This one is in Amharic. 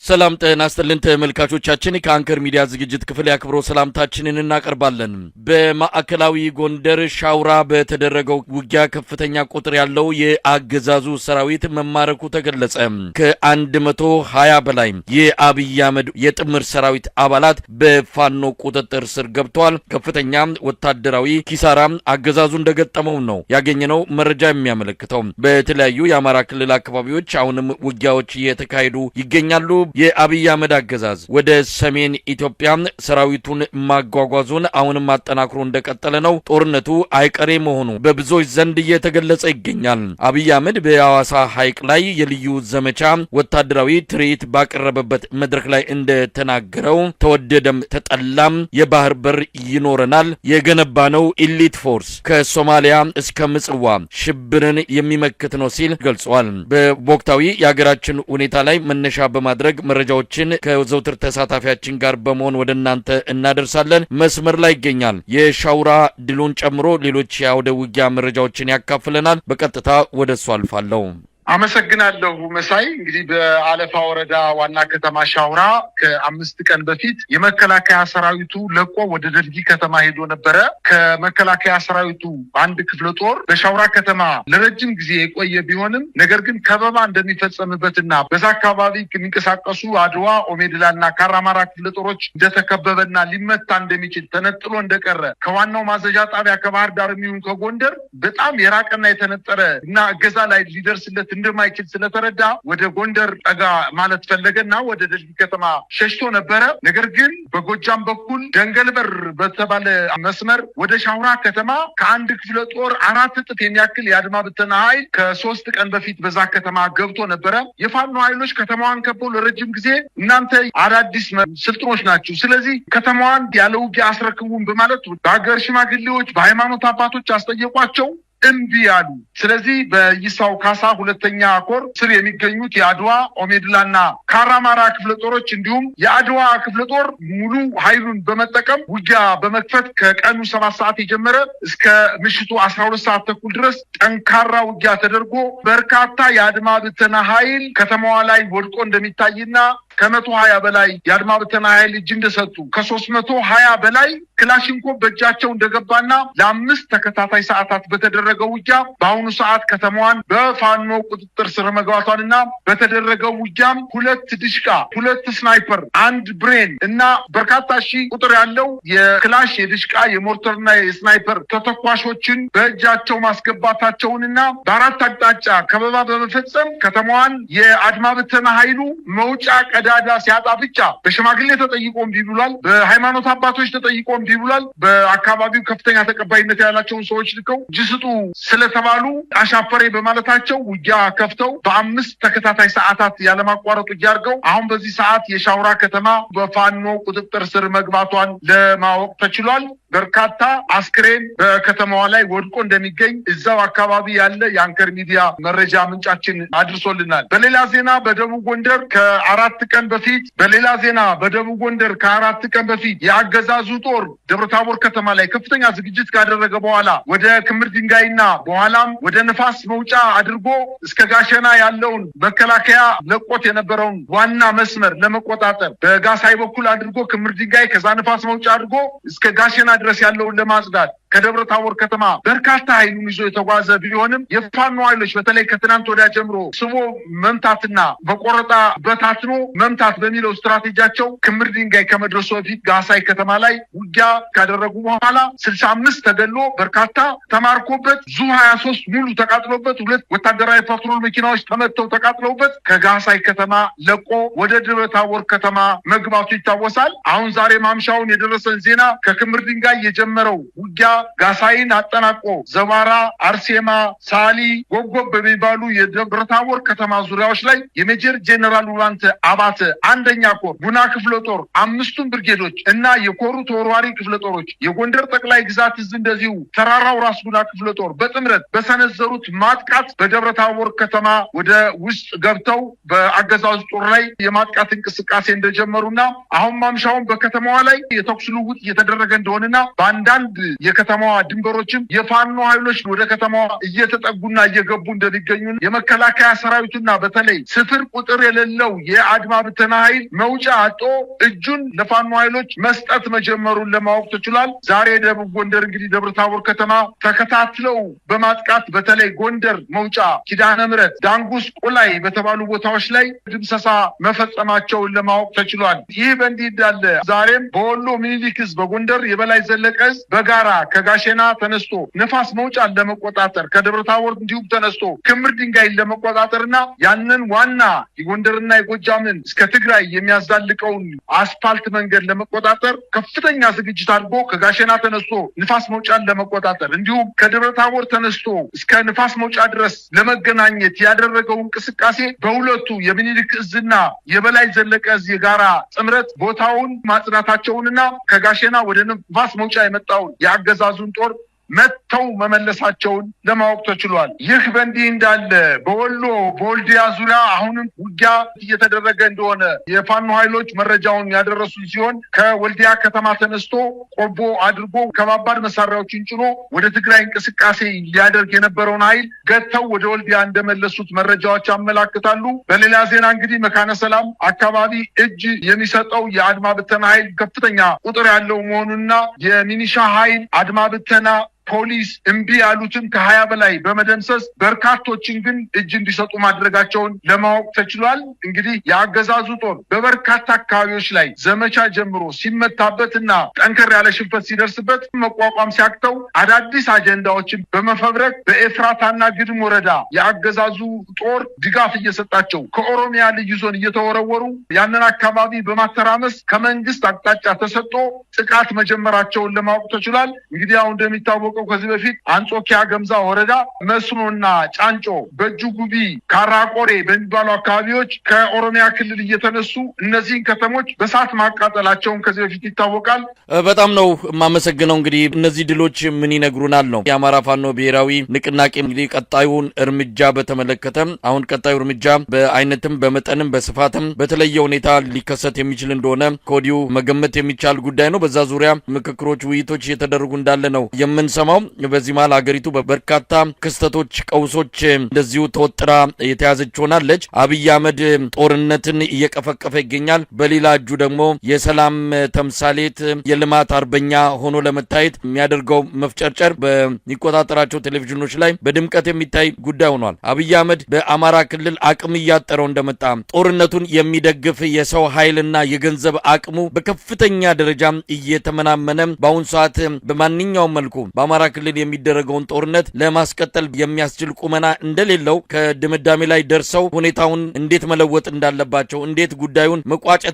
ሰላም ጤና ይስጥልን ተመልካቾቻችን፣ ከአንከር ሚዲያ ዝግጅት ክፍል የአክብሮት ሰላምታችንን እናቀርባለን። በማዕከላዊ ጎንደር ሻውራ በተደረገው ውጊያ ከፍተኛ ቁጥር ያለው የአገዛዙ ሰራዊት መማረኩ ተገለጸ። ከ120 በላይ የአብይ አህመድ የጥምር ሰራዊት አባላት በፋኖ ቁጥጥር ስር ገብተዋል። ከፍተኛ ወታደራዊ ኪሳራ አገዛዙ እንደገጠመው ነው ያገኘነው መረጃ የሚያመለክተው። በተለያዩ የአማራ ክልል አካባቢዎች አሁንም ውጊያዎች እየተካሄዱ ይገኛሉ። የአብይ አህመድ አገዛዝ ወደ ሰሜን ኢትዮጵያ ሰራዊቱን ማጓጓዙን አሁንም አጠናክሮ እንደቀጠለ ነው። ጦርነቱ አይቀሬ መሆኑ በብዙዎች ዘንድ እየተገለጸ ይገኛል። አብይ አህመድ በሐዋሳ ሐይቅ ላይ የልዩ ዘመቻ ወታደራዊ ትርኢት ባቀረበበት መድረክ ላይ እንደተናገረው ተወደደም ተጠላም የባህር በር ይኖረናል፣ የገነባነው elite force ከሶማሊያ እስከ ምጽዋ ሽብርን የሚመክት ነው ሲል ገልጿል። በወቅታዊ የሀገራችን ሁኔታ ላይ መነሻ በማድረግ መረጃዎችን ከዘውትር ተሳታፊያችን ጋር በመሆን ወደ እናንተ እናደርሳለን። መስመር ላይ ይገኛል። የሻውራ ድሉን ጨምሮ ሌሎች የአውደ ውጊያ መረጃዎችን ያካፍለናል። በቀጥታ ወደ እሱ አልፋለሁ። አመሰግናለሁ መሳይ። እንግዲህ በአለፋ ወረዳ ዋና ከተማ ሻውራ ከ5 ቀን በፊት የመከላከያ ሰራዊቱ ለቆ ወደ ደልጊ ከተማ ሄዶ ነበረ። ከመከላከያ ሰራዊቱ አንድ ክፍለ ጦር በሻውራ ከተማ ለረጅም ጊዜ የቆየ ቢሆንም ነገር ግን ከበባ እንደሚፈጸምበትና በዛ አካባቢ የሚንቀሳቀሱ አድዋ፣ ኦሜድላና ካራማራ ክፍለ ጦሮች እንደተከበበና ሊመታ እንደሚችል ተነጥሎ እንደቀረ፣ ከዋናው ማዘዣ ጣቢያ ከባህር ዳር የሚሆን ከጎንደር በጣም የራቀና የተነጠረ እና እገዛ ላይ ሊደርስለት እንደማይችል ስለተረዳ ወደ ጎንደር ጠጋ ማለት ፈለገና ወደ ደልጊ ከተማ ሸሽቶ ነበረ። ነገር ግን በጎጃም በኩል ደንገልበር በተባለ መስመር ወደ ሻውራ ከተማ ከአንድ ክፍለ ጦር 4 እጥፍ የሚያክል የአድማ ብተና ኃይል ከ3 ቀን በፊት በዛ ከተማ ገብቶ ነበረ። የፋኖ ኃይሎች ከተማዋን ከበው ለረጅም ጊዜ እናንተ አዳዲስ ስልጥኖች ናችሁ፣ ስለዚህ ከተማዋን ያለ ውጊያ አስረክቡን በማለት በሀገር ሽማግሌዎች፣ በሃይማኖት አባቶች አስጠየቋቸው። እምቢ አሉ። ስለዚህ በይሳው ካሳ ሁለተኛ ኮር ስር የሚገኙት የአድዋ፣ ኦሜድላና ካራማራ ክፍለ ጦሮች እንዲሁም የአድዋ ክፍለ ጦር ሙሉ ኃይሉን በመጠቀም ውጊያ በመክፈት ከቀኑ 7 ሰዓት የጀመረ እስከ ምሽቱ 12 ሰዓት ተኩል ድረስ ጠንካራ ውጊያ ተደርጎ በርካታ የአድማ ብተና ኃይል ከተማዋ ላይ ወድቆ እንደሚታይና ከ120 በላይ የአድማ ብተና ኃይል እጅ እንደሰጡ፣ ከ320 በላይ ክላሽንኮቭ በእጃቸው እንደገባና ለ5 ተከታታይ ሰዓታት በተደረገው ውጊያ በአሁኑ ሰዓት ከተማዋን በፋኖ ቁጥጥር ስር መግባቷንና በተደረገው ውጊያም ሁለት ድሽቃ፣ ሁለት ስናይፐር፣ አንድ ብሬን እና በርካታ ሺህ ቁጥር ያለው የክላሽ፣ የድሽቃ፣ የሞርተርና የስናይፐር ተተኳሾችን በእጃቸው ማስገባታቸውንና በአራት አቅጣጫ ከበባ በመፈጸም ከተማዋን የአድማ ብተና ኃይሉ መውጫ ቀዳዳ ሲያጣ ብቻ በሽማግሌ ተጠይቆ እምቢ ብሏል። በሃይማኖት አባቶች ተጠይቆ እምቢ ብሏል። በአካባቢው ከፍተኛ ተቀባይነት ያላቸውን ሰዎች ልከው እጅ ስጡ ስለተባሉ አሻፈረኝ በማለታቸው ውጊያ ከፍተው በ5 ተከታታይ ሰዓታት ያለማቋረጥ ውጊያ አድርገው አሁን በዚህ ሰዓት የሻውራ ከተማ በፋኖ ቁጥጥር ስር መግባቷን ለማወቅ ተችሏል። በርካታ አስክሬን በከተማዋ ላይ ወድቆ እንደሚገኝ እዛው አካባቢ ያለ የአንከር ሚዲያ መረጃ ምንጫችን አድርሶልናል። በሌላ ዜና በደቡብ ጎንደር ከ4 ቀን በፊት በሌላ ዜና በደቡብ ጎንደር ከ4 ቀን በፊት የአገዛዙ ጦር ደብረታቦር ከተማ ላይ ከፍተኛ ዝግጅት ካደረገ በኋላ ወደ ክምር ድንጋይና በኋላም ወደ ንፋስ መውጫ አድርጎ እስከ ጋሸና ያለውን መከላከያ ለቆት የነበረውን ዋና መስመር ለመቆጣጠር በጋሳይ በኩል አድርጎ ክምር ድንጋይ፣ ከዛ ንፋስ መውጫ አድርጎ እስከ ጋሸና ድረስ ያለውን ለማጽዳት ከደብረ ታቦር ከተማ በርካታ ኃይሉን ይዞ የተጓዘ ቢሆንም የፋኖ ኃይሎች በተለይ ከትናንት ወዲያ ጀምሮ ስቦ መምታትና በቆረጣ በታትኖ መምታት በሚለው ስትራቴጂያቸው ክምር ድንጋይ ከመድረሱ በፊት ጋሳይ ከተማ ላይ ውጊያ ካደረጉ በኋላ 65 ተገሎ፣ በርካታ ተማርኮበት፣ ዙ 23 ሙሉ ተቃጥሎበት፣ ሁለት ወታደራዊ ፓትሮል መኪናዎች ተመተው ተቃጥለውበት ከጋሳይ ከተማ ለቆ ወደ ደብረ ታቦር ከተማ መግባቱ ይታወሳል። አሁን ዛሬ ማምሻውን የደረሰን ዜና ከክምር ድንጋይ የጀመረው ውጊያ ጋሳይን አጠናቆ ዘባራ፣ አርሴማ፣ ሳሊ፣ ጎጎብ በሚባሉ የደብረታቦር ከተማ ዙሪያዎች ላይ የሜጀር ጄኔራል ውባንተ አባተ አንደኛ ኮር ጉና ክፍለ ጦር አምስቱን ብርጌዶች እና የኮሩ ተወርዋሪ ክፍለ ጦሮች፣ የጎንደር ጠቅላይ ግዛት እዝ እንደዚሁ ተራራው ራስ ጉና ክፍለ ጦር በጥምረት በሰነዘሩት ማጥቃት በደብረታቦር ከተማ ወደ ውስጥ ገብተው በአገዛዙ ጦር ላይ የማጥቃት እንቅስቃሴ እንደጀመሩና አሁን ማምሻውን በከተማዋ ላይ የተኩስ ልውውጥ እየተደረገ እንደሆነና በአንዳንድ የከተማዋ የከተማዋ ድንበሮችም የፋኖ ኃይሎች ወደ ከተማዋ እየተጠጉና እየገቡ እንደሚገኙ የመከላከያ ሰራዊቱና በተለይ ስፍር ቁጥር የሌለው የአድማ ብተና ኃይል መውጫ አጦ እጁን ለፋኖ ኃይሎች መስጠት መጀመሩን ለማወቅ ተችሏል። ዛሬ ደቡብ ጎንደር እንግዲህ ደብረታቦር ከተማ ተከታትለው በማጥቃት በተለይ ጎንደር መውጫ ኪዳነ ምሕረት፣ ዳንጉስ ቁላይ በተባሉ ቦታዎች ላይ ድምሰሳ መፈጸማቸውን ለማወቅ ተችሏል። ይህ በእንዲህ እንዳለ ዛሬም በወሎ ሚኒሊክ ዕዝ በጎንደር የበላይ ዘለቀ ዕዝ በጋራ ከጋሼና ተነስቶ ነፋስ መውጫን ለመቆጣጠር፣ ከደብረታቦር እንዲሁም ተነስቶ ክምር ድንጋይን ለመቆጣጠርና ያንን ዋና የጎንደርና የጎጃምን እስከ ትግራይ የሚያዛልቀውን አስፋልት መንገድ ለመቆጣጠር ከፍተኛ ዝግጅት አድርጎ ከጋሸና ተነስቶ ንፋስ መውጫን ለመቆጣጠር እንዲሁም ከደብረታቦር ተነስቶ እስከ ንፋስ መውጫ ድረስ ለመገናኘት ያደረገው እንቅስቃሴ በሁለቱ የሚኒልክ እዝና የበላይ ዘለቀ እዝ የጋራ ጥምረት ቦታውን ማጽዳታቸውንና ከጋሸና ወደ ንፋስ መውጫ የመጣውን የአገዛዙን ጦር መጥተው መመለሳቸውን ለማወቅ ተችሏል። ይህ በእንዲህ እንዳለ በወሎ በወልዲያ ዙሪያ አሁንም ውጊያ እየተደረገ እንደሆነ የፋኖ ኃይሎች መረጃውን ያደረሱን ሲሆን፣ ከወልዲያ ከተማ ተነስቶ ቆቦ አድርጎ ከባባድ መሳሪያዎችን ጭኖ ወደ ትግራይ እንቅስቃሴ ሊያደርግ የነበረውን ኃይል ገጥተው ወደ ወልዲያ እንደመለሱት መረጃዎች ያመላክታሉ። በሌላ ዜና እንግዲህ መካነ ሰላም አካባቢ እጅ የሚሰጠው የአድማ ብተና ኃይል ከፍተኛ ቁጥር ያለው መሆኑና የሚኒሻ ኃይል፣ አድማ ብተና፣ ፖሊስ እምቢ ያሉትን ከ20 በላይ በመደምሰስ በርካቶችን ግን እጅ እንዲሰጡ ማድረጋቸውን ለማወቅ ተችሏል። እንግዲህ የአገዛዙ ጦር በበርካታ አካባቢዎች ላይ ዘመቻ ጀምሮ ሲመታበት እና ጠንከር ያለ ሽንፈት ሲደርስበት መቋቋም ሲያቅተው አዳዲስ አጀንዳዎችን በመፈብረክ በኤፍራታና ግድም ወረዳ የአገዛዙ ጦር ድጋፍ እየሰጣቸው ከኦሮሚያ ልዩ ዞን እየተወረወሩ ያንን አካባቢ በማተራመስ ከመንግስት አቅጣጫ ተሰጥቶ ጥቃት መጀመራቸውን ለማወቅ ተችሏል። እንግዲህ አሁን እንደሚታወቀው ከዚህ በፊት አንጾኪያ ገምዛ ወረዳ መስኖና ጫንጮ፣ በእጅጉቢ፣ ካራቆሬ በሚባሉ አካባቢዎች ከኦሮሚያ ክልል እየተነሱ እነዚህን ከተሞች በእሳት ማቃጠላቸውን ከዚህ በፊት ይታወቃል። በጣም ነው የማመሰግነው። እንግዲህ እነዚህ ድሎች ምን ይነግሩናል ነው። የአማራ ፋኖ ብሔራዊ ንቅናቄ እንግዲህ ቀጣዩን እርምጃ በተመለከተ፣ አሁን ቀጣዩ እርምጃ በአይነትም በመጠንም በስፋትም በተለየ ሁኔታ ሊከሰት የሚችል እንደሆነ ከወዲሁ መገመት የሚቻል ጉዳይ ነው። በዛ ዙሪያ ምክክሮች፣ ውይይቶች እየተደረጉ እንዳለ ነው የምንሰማው። በዚህ መሀል ሀገሪቱ በበርካታ ክስተቶች፣ ቀውሶች እንደዚሁ ተወጥራ የተያዘች ሆናለች። አብይ አህመድ ጦርነትን እየቀፈቀፈ ይገኛል። በሌላ እጁ ደግሞ የሰላም ተምሳሌት የልማት አርበኛ ሆኖ ለመታየት የሚያደርገው መፍጨርጨር በሚቆጣጠራቸው ቴሌቪዥኖች ላይ በድምቀት የሚታይ ጉዳይ ሆኗል። አብይ አህመድ በአማራ ክልል አቅም እያጠረው እንደመጣ፣ ጦርነቱን የሚደግፍ የሰው ኃይልና የገንዘብ አቅሙ በከፍተኛ ደረጃ እየተመናመነ በአሁኑ ሰዓት በማንኛውም መልኩ በአማራ ክልል የሚደረገውን ጦርነት ለማስቀጠል የሚያስችል ቁመና እንደሌለው ከድምዳሜ ላይ ደርሰው ሁኔታውን እንዴት መለወጥ እንዳለባቸው፣ እንዴት ጉዳዩን መቋጨት